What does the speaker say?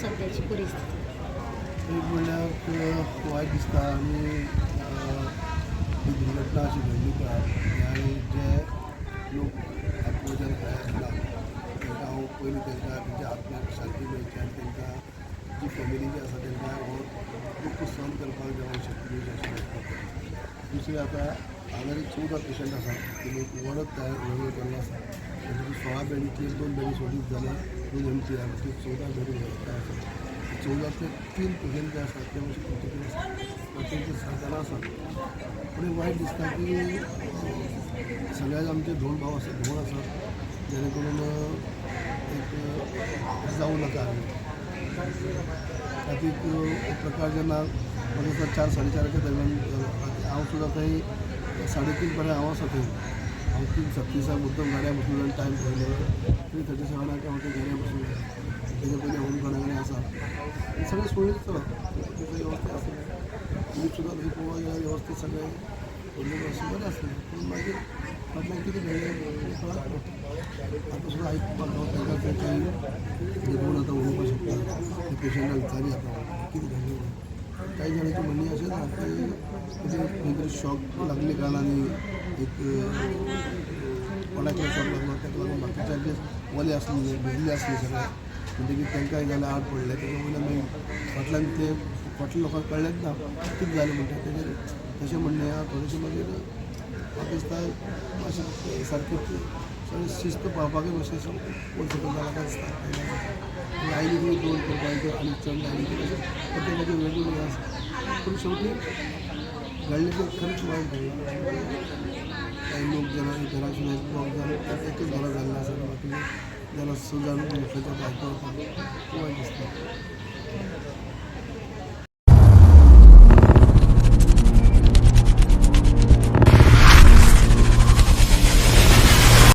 सद्याची परिस्थिती? एक म्हणल्यार वायट दिसता आनी ही दुर्घटना अशी घडली पळय आनी जे लोक आत्महत्या येतला तांकां हांव पयलीं तांकां तेंच्या आत्म्याक शांती मेळची आनी तांकां जी फॅमिली जी आसा तांकां हो दुख्ख सहन करपाक देवाक शक्ती मेळची अशें म्हणटा. दुसरें, आतां हांगा 14 पेशंट आसा, तेणी एक वॉर्डच तयार वेगळो केल्लो आसा. म्हणजे 16 बेडीतली एक दोन बेडी सोडीत जाल्यार दोन एमटी आसा, ती 14 बेडी वेवस्था आसा. 14तले तीन पेशंट जे आसात ते मातशे क्रिटिकल आसा, तेंचे सादारण आसा. पूण एक वायट दिसता की सगळ्याक आमचे धोंड भाव आसा, धोंड आसात, जेणे करून एक जावं नाका. खातीर प्रकार जेन्ना म्हाका दिसता 4 4:30च्या दरम्यान जालो. हांव सुद्दां थंय 3:30 पर्यंत हांव आसा थंय. हांव 3:37 मुद्दम गाडयार बसलो आनी टायम पळयलो, 3:37 हांव थंय गाडयार बसलो. तेच्या पयलीं होम गार्डा कडेन आसा आनी सगळें सुरळीत चलत तशें वेवस्थीत आसलें. पुलीस सुद्दां तशी पळोवपाक गेल्यार वेवस्थीत सगळें बंदोबस्त बरें आसलें. पूण मागीर फाटल्यान कितें घडलें तें कळना. आतां सुद्दां आयकपाक गावता तांकां ते काही कोण आतां उलोवपाक शकता ते पेशंटाक विचारी आतां कितें घडलें म्हणून. काही जाणांची म्हणणें अशेंच आहा की कितें खंय तरी शॉक लागले कारणान एक कोणाक शॉक लागलो, ताका लागून बाकीच्यांचे वले आसले, भिजले आसले सगळे, म्हणटकीर तांकां जाल्यार आड पडले. तेच्या वयल्यान मागीर फाटल्यान ते फाटल्या लोकांक कळ्ळेंच ना कितें जालें म्हणटा तेजेर. तशें म्हणणें आहा थोडेशें. मागीर म्हाका दिसता मातशें सारकें सगळें शिस्त पाळपाकय मातशें वयर सकयल जालां काय दिसता. लायनी बी दोन करपाक आनी चड लायनी अशें प्रत्येकाचें वेगवेगळें आसा. पूण शेवटी घडलें तें खरेंच वायट घडलां. काही लोक जेन्ना एक घराक सुद्दां एक दोग जाण एकच घरा जाल्ले आसा, बाकीचे जाल्यार स जाण मुखाच्या भायर वता, खूब वायट दिसता.